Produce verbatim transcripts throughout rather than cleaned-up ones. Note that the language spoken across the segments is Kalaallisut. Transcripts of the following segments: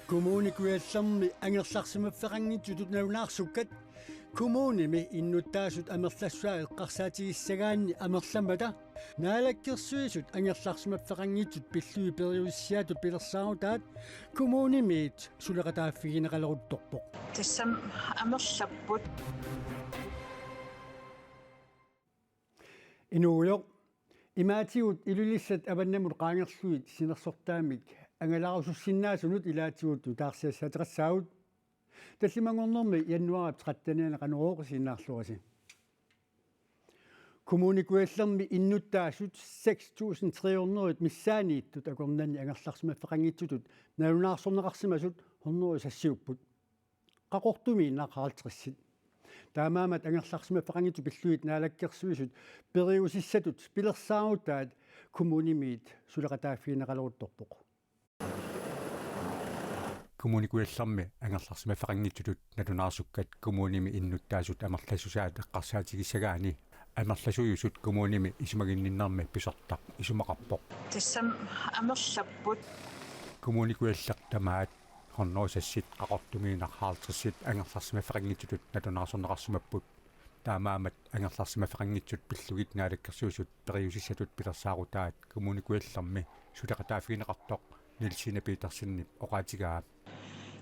Kommune Kujallermi angerlarsimaffeqanngitsutut nalunaarsukkat kommunimi innuttaasut amerlassusaat eqqarsaatigissagaanni amerlammata Naalakkersuisut angerlarsimaffeqanngitsut pillugit periusissiatut pilersaarutaat kommunimiit suleqataaffigineqaleruttorpoq. Tassami amerlapput. Inuugujoq, imaatigut Ilulissat avannamut qaangerlugit sinersortaamik angalaarusussinnaasunut ilaatigut nutaarsiassaateqassaagut. Tallimanngornermi januaarip trettenianni Qanorooq isiginnaarluarisi. Kommune Kujallermi innuttaasut seks tusind tre hundrede missaanniittut akornanni angerlarsimaffeqanngitsutut nalunaarsorneqarsimasut hundrede sassiupput. Qaqortumiinnaq halvtredsit. Taamaammat angerlarsimaffeqanngitsut pillugit Naalakkersuisut periusissatut pilersaarutaat kommunimiit suleqataaffigineqaleruttorpoq. Kommune Kujallermi angerlarsimaffeqanngitsutut nalunaarsukkat kommunimi innuttaasut amerlassusaat eqqarsaatigissagaanni amerlasuujusut kommunimi isumaginninnermi pisortaq isumaqarpoq. Tassami amerlapput. Kommune Kujalleq tamaat hundrede sassiupput, Qaqortumiinnaq halvtredsit angerlarsimaffeqanngitsutut nalunaarsorneqarsimapput. Taamaammat angerlarsimaffeqanngitsut pillugit Naalakkersuisut periusissatut pilersaarutaat Kommune Kujallermi suleqataaffigineqartoq Niels Signe Petersenip oqaatigaa.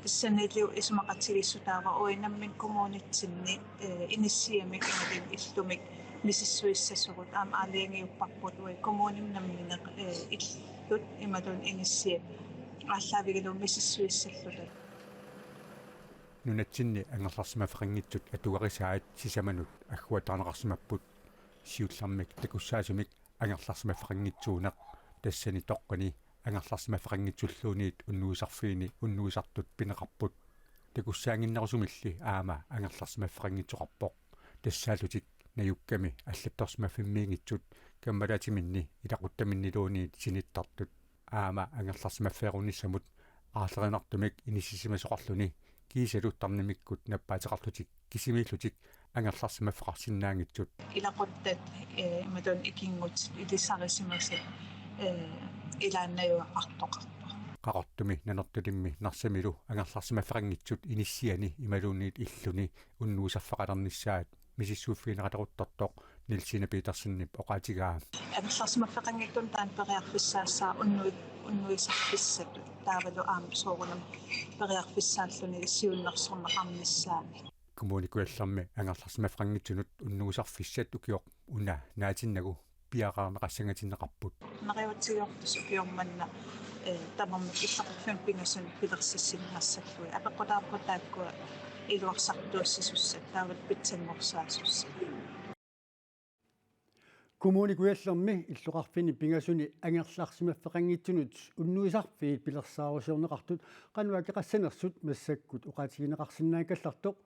Tassanilu isumaqatigiissutaavoq uagut nammineq kommunitsinni, eh, inissiamik imaluunniit illumik misissuissasugut aamma aalajangiupparput uagut kommunimi nammineq, eh, illut imaluunniit inissiat aallaavigalugu misissuissalluta. Nunatsinni angerlarsimaffeqanngitsut atugarisaat sisamanut agguataarneqarsimapput. Siullermik takussaasumik angerlarsimaffeqanngitsuuneq, tassani toqqani angerlarsimaffeqanngitsulluunniit unnuisarfiini unnuisartut pineqarput. Takussaannginnerusumilli aamma angerlarsimaffeqanngitsoqarpoq. Tassaallutik najukkami allattorsimaffimmiinngitsut kammalaatiminni ilaquttaminniluunniit sinittartut. Aamma angerlarsimaffeerunissamut aarlerinartumik inissisimasoqarluni kiisalu tarnimikkut nappaateqarlutik kisimiillutik angerlarsimaffeqarsinnaanngitsut. Ilaquttat, eh, imaluunniit ikinngutit ilisarisimasat, eh, ilaannajuaqartoqarpoq. Qaqortumi Nanortalimmi Narsamilu angerlarsimaffeqanngitsut inissiani imaluunniit illuni unnuisarfeqalernissaat misissuiffigineqaleruttortoq Niels Signe Petersenip oqaatigaa. Angerlarsimaffeqanngitsunik taanna periarfissaassaaq unnui-, unnuisarfissatut taavalu aamma soorunami periarfissaalluni siunnersorneqarnissaanut. Kommune Kujallermi angerlarsimaffeqanngitsunut unnuisarfissat ukioq una naatinnagu piareerneqassangatinneqarput. Neriutsigiortussaq ukioq manna, eh, tamarmik illoqarfiup pingasunik pilersissinnaassallugit. Apeqqutaavoq taakkua iluarsartuussisussat taavalu pitsanngorsaasussat. Kommune Kujallermi illoqarfinni pingasuni angerlarsimaffeqanngitsunut unnuisarfiit pilersaarusiorneqartut qanoq akeqassanersut massakkut oqaatigineqarsinnaakkallartoq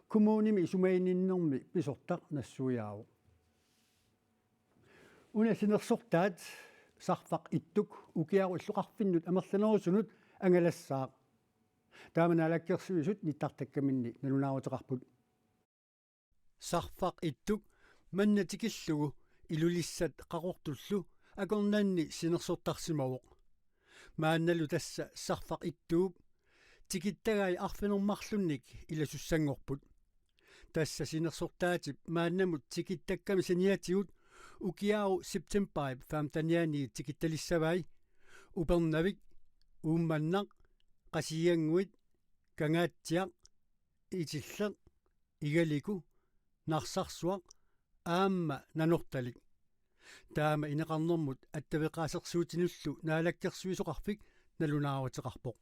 kommunimi isumaginninnermi pisortaq nassuiaavoq. Una sinersortaat Sarfaq Ittuk ukiaru illoqarfinnut amerlanerusunut angalassaaq. Taama Naalakkersuisut nittartakkaminni nalunaaruteqarput. Sarfaq Ittuk manna tikillugu Ilulissat Qaqortullu akornanni sinersortarsimavoq. Maannalu tassa Sarfaq Ittuup tikittagai arfineq-marlunnik ilasussanngorput. Tassa sinersortaatip maannamut tikittakkami saniatigut ukiaru septembarip femtenianni tikittalissavai Upernavik, Uummannaq, Qasigiannguit, Kangaatsiaq, Itilleq, Igaliku, Narsarsuaq aamma Nanortalik. Taama ineqarnermut attaveqaasersuutinullu naalakkersuisoqarfik nalunaaruteqarpoq.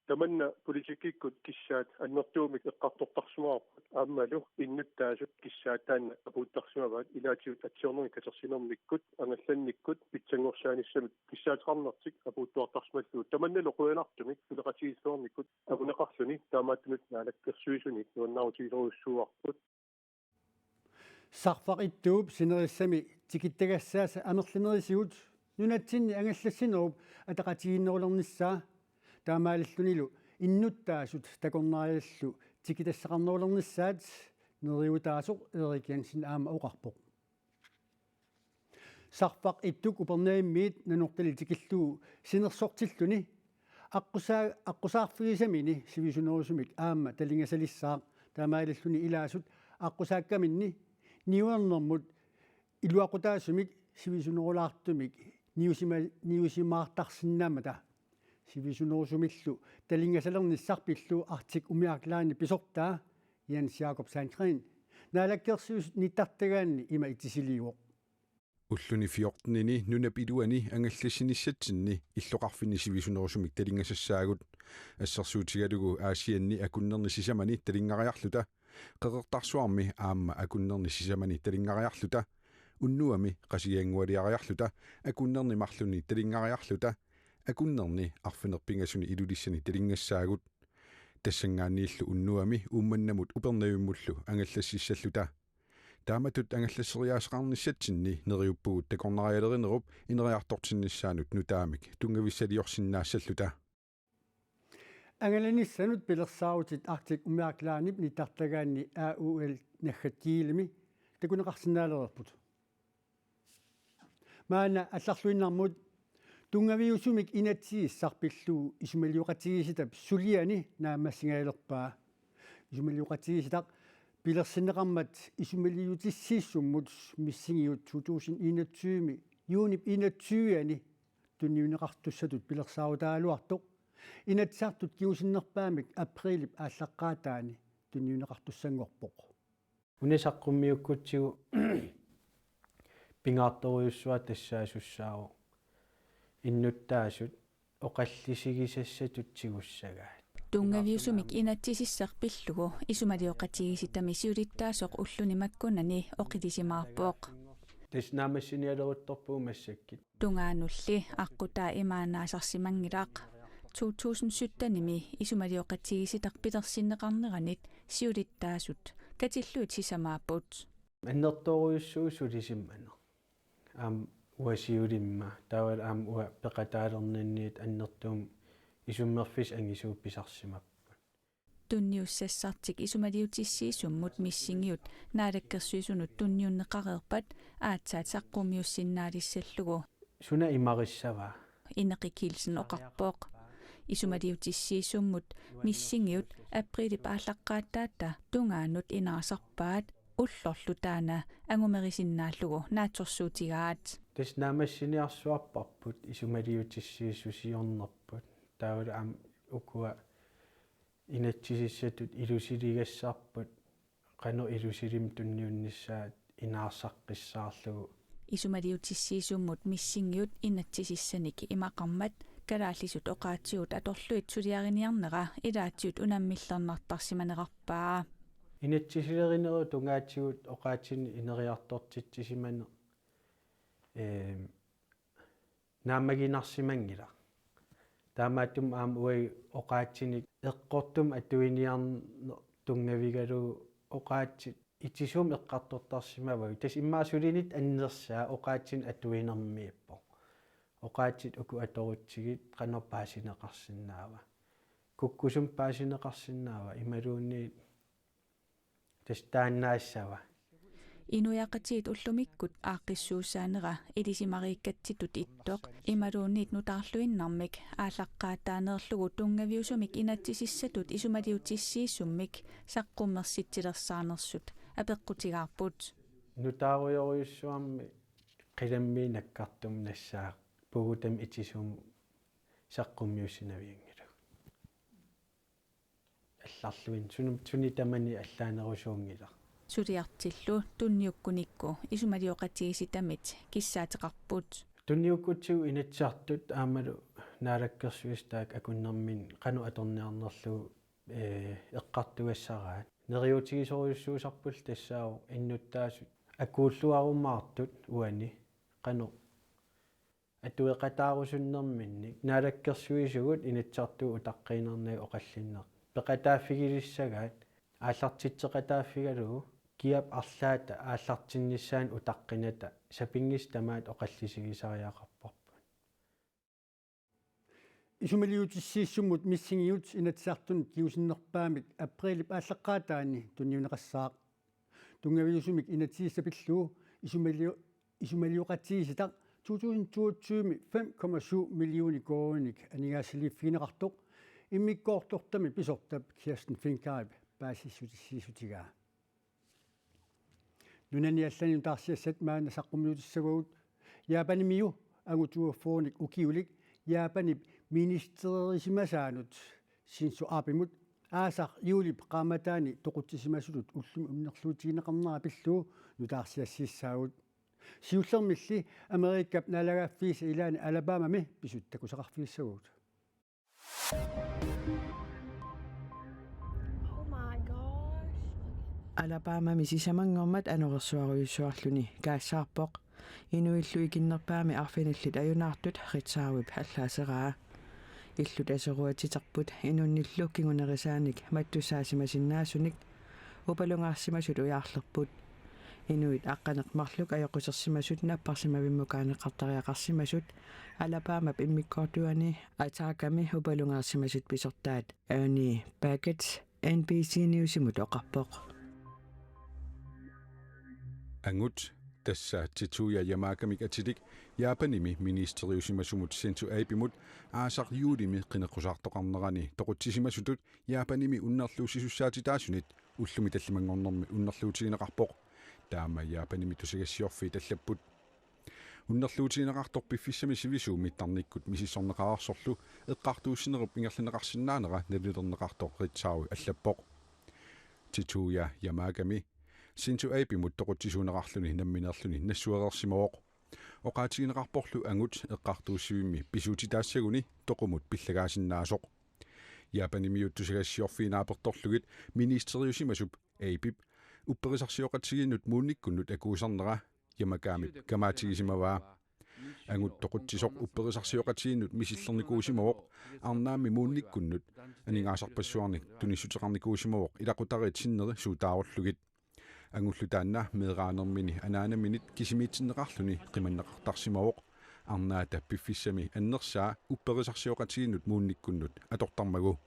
Tamanna politikkikkut kissaat annertuumik eqqartortarsimavarput aammalu innuttaasut kissaat taanna apuuttarsimavaat ilaatigut atsiornermik katersinermikkut angallannikkut pitsanngorsaanissamik kissaateqarnertik apuuttuartarsimallugu. Tamannalu qujanartumik suleqatigiilluarnikkut anguneqarluni taamaattumik naalakkersuisuni nuannaarutigisorujussuuarput. Sarfaq Ittuup sinerissami tikittagassaasa amerlanerisigut nunatsinni angallassinerup ataqatigiinnerulernissaa taamaalillunilu innuttaasut takornariallu tikitassaqarnerulernissaat neriutaasoq Erik Jensen aamma oqarpoq. Sarfaq Ittuk Upernavimmiit Nanortalik tikillugu sinersortilluni Aqqusaa-, aqqusaarfigisamini sivisunerusumik aamma talingasalissaaq, taamaalilluni ilaasut aqqusaakkaminni niuernermut iluaqutaasumik sivisunerulaartumik niusima-, niusimaartarsinnaammata. Sivisunerusumillu talingasalernissaq pillugu Arctic Umiaq Line-ip pisortaa Jens Jakob Sandgreen Naalakkersuisut nittartagaanni ima itisiliivoq. Ulluni fjortenini nunap iluani angallassinissatsinni illoqarfinni sivisunerusumik talingasassaagut. Assersuutigalugu Aasianni akunnerni sisamani talinngariarluta, Qeqertarsuarmi aamma akunnerni sisamani talinngariarluta, unnuami Qasigianngualiariarluta, akunnerni marlunni talinngariarluta, akunnerni arfineq-pingasuni Ilulissani talinngassaagut. Tassanngaanniillu unnuami Uummannamut Upernavimmullu angallassissalluta. Taamatut angallasseriaaseqarnissatsinni neriuppugut takornarialerinerup ineriartortinnissaanut nutaamik tunngavissaliorsinnaassalluta. Angalanissanut pilersaarutit Arctic Umiaq Line-ip nittartagaanni A U L naggat gl-imi takuneqarsinnaalereerput. Maanna allarluinnarmut tunngaviusumik inatsisissaq pillugu isumalioqatigiissitap suliani naammassigajalerpaa. Isumalioqatigiissitaq pilersinneqarmat isumaliutissiissummut missingiut to tusind enogtyve-mi juunip enogtyve-ani tunniunneqartussatut pilersaarutaagaluartoq Inatsisartut kingusinnerpaamik apriilip aallaqqaataani tunniunneqartussanngorpoq. Una saqqummiukkutsigu pingaartorujussuaq tassaasussaavoq innuttaasut oqallisigisassatut tigussagaat. Tunngaviusumik inatsisissaq pillugu isumalioqatigiissitami siulittaasoq ulluni makkunani oqilisimaarpoq. Tassa naammassinialeruttorpugut massakkut. Tungaanulli aqqutaa imaannaasarsimanngilaq. To tusind sytten-imi isumalioqatigiissitaq pilersinneqarneranit siulittaasut katillugit sisamaapput. Annertoorujussuuvoq sulisimaneq. Aamma uanga siulimma, taavalu aamma uanga peqataalernanniit annertuumik isummerfissat angisuut pisarsimapput. Tunniussassartik isumaliutissiisummut missingiut Naalakkersuisunut tunniunneqareerpat aatsaat saqqummiussinnaalissallugu. Suna imarissavaa? Ineqi Kielsen oqarpoq. Isumaliutissiisummut missingiut apriilip aallaqqaataata tungaanut inaasarpaat, ullorlu taanna angumerisinnaallugu naatsorsuutigaat. Tassa naammassiniarsuarparput isumaliutissiissusiornerput. Taavalu aamma ukua inatsisissatut ilusiligassarput qanoq ilusilimmik tunniunnissaat inaarsaqqissaarlugu. Isumaliutissiisummut missingiut inatsisissanik imaqarmat kalaallisut oqaatsigut atorlugit suliariniarnera ilaatigut unammillernartarsimanerarpaa. Inatsisilerinerup tungaatigut oqaatsinik ineriartortitsisimaneq, eem, naammaginarsimanngilaq. Taamaattumik aamma uagut oqaatsinik eqqortumik atuiniarneq tunngavigalugu oqaatsit itisuumik eqqartortarsimavagut. Tassa immaqa sulinitta annersaa oqaatsinik atuinermiippoq. Oqaatsit uku atorutsigit qanoq paasineqarsinnaava. Kukkusumik paasineqarsinnaava imaluunniit tassa taannaassava. Inuiaqatigiit ullumikkut aaqqissuussaanera ilisimariikkatsitut ittoq imaluunniit nutaarluinnarmik aallaqqaataaneerlugu tunngaviusumik inatsisissatut isumaliutissiisummik saqqummersitsilersaanersut apeqqutigaarput. Nutaarujorujussuarmik qilammiit nakkartumik nassaaq puugutami itisuumik saqqummiussinavianngilagut. Allarluinnaq suni, suni tamani allaanerusuunngilaq. Suliartillu tunniukkunikku isumalioqatigiissitamiit kissaateqarput. Tunniukkutsigu Inatsisartut aammalu Naalakkersuisut taakku akunnerminni qanoq atorniarnerlugu, ee, eqqartugassaraat. Neriuutigisorujussuusarpullu tassaavoq innuttaasut akuulluarumaartut uani qanoq atueqataarusunnerminnik Naalakkersuisugut Inatsisartut utaqqiinnarnagu oqallinneq peqataaffigilissagaat aallartitseqataaffigalugu kiap arlaata aallartinnissaanut utaqqinata sapinngisaq tamaat oqallisigisariaqarparput. Isumaliutissiisummut missingiut Inatsisartunut kingusinnerpaamik apriilip aallaqqaataani tunniunneqassaaq. Tunngaviusumik inatsisissaq pillugu isumaliu-, isumalioqatigiissitaq to tusind toogtyve fem komma syv millioner koruuninik aningaasaliiffigineqartoq immikkoortortami pisortap Kirsten Fincarip paasissutissiissutigaa. Nunani allani nutaarsiassat maanna saqqummiutissavagut. Japanimiu angut toogfyrrenik ukiulik Japanip ministerisimasaanut Shinzo Abemut aasaq juulip qaammataani toqutsisimasutut ullumi unnerluutigineqarnera pillugu nutaarsiassiissaagut. Siullermilli Amerikap naalagaaffiisa ilaani Alabamami pisut takusaqarfigissavagut. Oh my gosh. Alabamami sisamanngormat anorersuarujussuarluni kaassaarpoq. Inuillu ikinnerpaami arfinillit ajunaartut Ritzauip allaaseraa. Illut aseruatiterput inunnillu kingunerisaanik mattussaasimasinnaasunik upalungaarsimasut ujaarlerput. Inuit aqqaneq-marluk ajoqusersimasut napparsimavimmukaanneqartariaqarsimasut Alabamap immikkoortuani Atacami upalungaarsimasut pisortaat Ernie Baggett N B C Newsimut oqarpoq. Angut, tassa Tetsuya Yamagamik atilik, Japanimi ministeriusimasumut Shinzo Abemut aasaq juulimi qineqqusaartoqarnerani toqutsisimasutut Japanimi unnerluussisussaatitaasunit ullumi tallimanngornermi unnerluutigineqarpoq. Taama Japanimi tusagassiorfiit allapput. Unnerluutigineqartoq piffissami sivisuumi tarnikkut misissorneqareersorlu eqqartuussinerup ingerlanneqarsinnaanera nalilerneqartoq Ritzau allappoq. Tetsuya Yamagami Shinzo Abemut toqutsisuuneqarluni nammineerluni nassuereersimavoq. Oqaatigineqarporlu angut eqqartuussivimmi pisuutitaassaguni toqumut pillagaasinnaasoq. Japanimiut tusagassiorfiit naapertorlugit ministeriusimasup Abep upperisarsioqatigiinnut muunnikkunnut akuusarnera Yamagamip kamaatigisimavaa. Angut toqutsisoq upperisarsioqatigiinnut misillernikuusimavoq, arnaammi muunnikkunnut aningaasarpassuarnik tunissuteqarnikuusimavoq ilaqutariit sinneri suutaarullugit. Angullu taanna meeraanermini anaanaminit kisimiitsinneqarluni qimanneqartarsimavoq, arnaata piffissami annersaa upperisarsioqatigiinnut muunnikkunnut atortarmagu.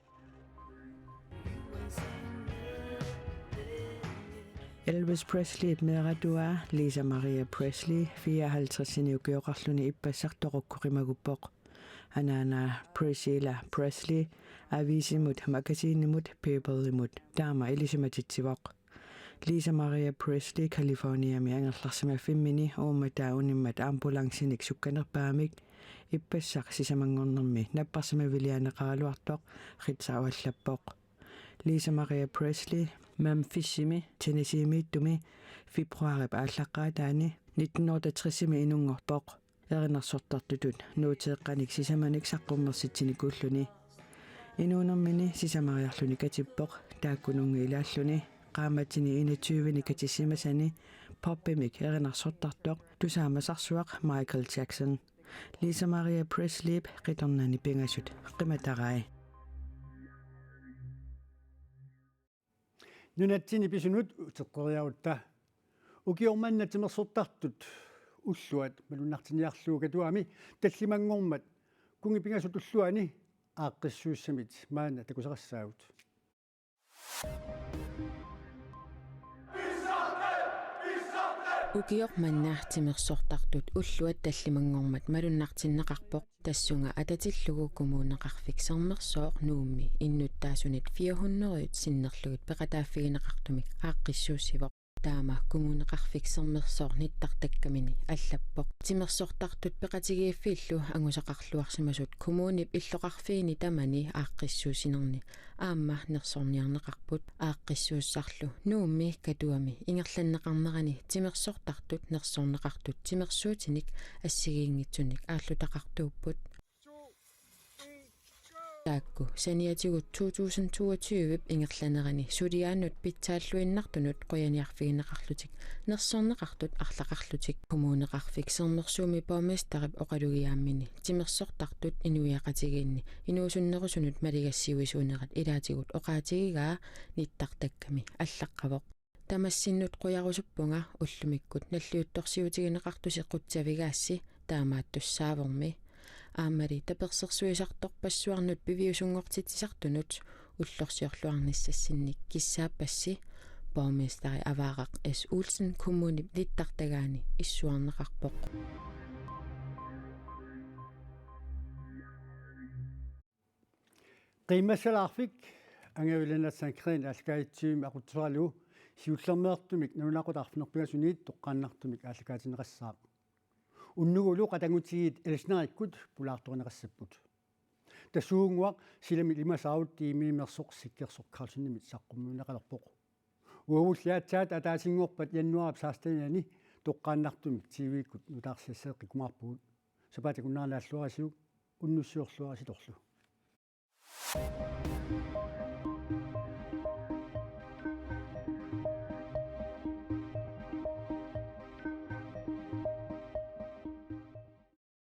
Elvis Presleyp meeratuaa Lisa Maria Presley fireoghalvtredsini ukioqarluni ippassaq toqukkoqimaguppoq. Anaanaa Priscilla Presley aviisimut, magasinimut Peoplemut taama ilisimatitsivoq. Lisa Maria Presley Californiami angerlarsimaffimmini uummataa unimmat ambulancinik sukkanerpaamik ippassaq sisamanngornermi napparsimaviliaanneqaraluartoq Ritzau allappoq. Lisa Maria Presley Memphisimi Tennesseemiittumi februarip aallaqqaataani nitten hundrede og tresimi inunngorpoq. Erinarsortartutut nuuteeqqanik sisamanik saqqummersitsinikuulluni. Inuunermini sisamariarluni katippoq, taakkununnga ilaalluni qaammatini enogtyveni katissimasani poppimik erinarsortartoq tusaamasarsuaq Michael Jackson. Lisa Maria Presleyp qitornani pingasut qimatarai. Nunatsinni pisunut uteqqeriarutta. Ukioq manna timersortartut ulluat malunnartinniarlugu Katuami tallimanngormat kunngi pingasut ulluanni aaqqissuussamit maanna takusaqassaagut. Ukioq manna timersortartut ulluat tallimanngormat malunnartinneqarpoq. Tassunga atatillugu Kommuneqarfik Sermersooq Nuummi innuttaasunit fire hundrede sinnerlugit peqataaffigineqartumik aaqqissuussivoq. Taama Kommuneqarfik Sermersooq nittartakkamini allappoq. Timersortartut peqatigiiffiillu angusaqarluarsimasut kommunip illoqarfiini tamani aaqqissuussinerni aamma nersorniarneqarput. Aaqqissuussarlu Nuummi Katuami ingerlanneqarnerani timersortartut nersorneqartut timersuutinik assigiinngitsunik aallutaqartuupput. Taakku saniatigut to tusind toogtyve ingerlanerani suliaannut pitsaalluinnartunut qujaniarfigineqarlutik nersorneqartut arlaqarlutik. Kommuneqarfik Sermersuumi borgmesterip oqalugiaammini timersortartut inuiaqatigiinni inuusunnerusunut maligassiuisuunerat ilaatigut oqaatigigaa nittartakkami allaqqavoq. Tamassinnut qujarusuppunga ullumikkut nalliuttorsiutigineqartusi qutsavigaassi taamaattussaavormi. Aammali tapersersuisartorpassuarnut piviusunngortitsisartunut ullorsiorluarnissassinnik kissaappassi, borgmesteri Avaaraq S. Olsen kommunip nittartagaani issuarneqarpoq. Qiimmassalaarfik angajulinaatsan Krin aallakaatitsivimmi aqutseralugu siullermeertumik nalunaaqutaq arfineq-pingasuniit toqqaannartumik aallakaatinneqassaaq. Unnugulu qatanngutigit Elsnerikkut pulaartorineqassapput. Tassuugunnguaq silami ilimasaarut tiimiimersoq Sikkersoq Karlsenimit saqqummiunneqalerpoq. Uagulli aatsaat ataasinngorpat januaarip sekstenianni toqqaannartumik T V-kkut nutaarsiassaqqikkumaarpugut. Sapaatip akunnerani naalluarisiuk, unnussiorluarisi torlu.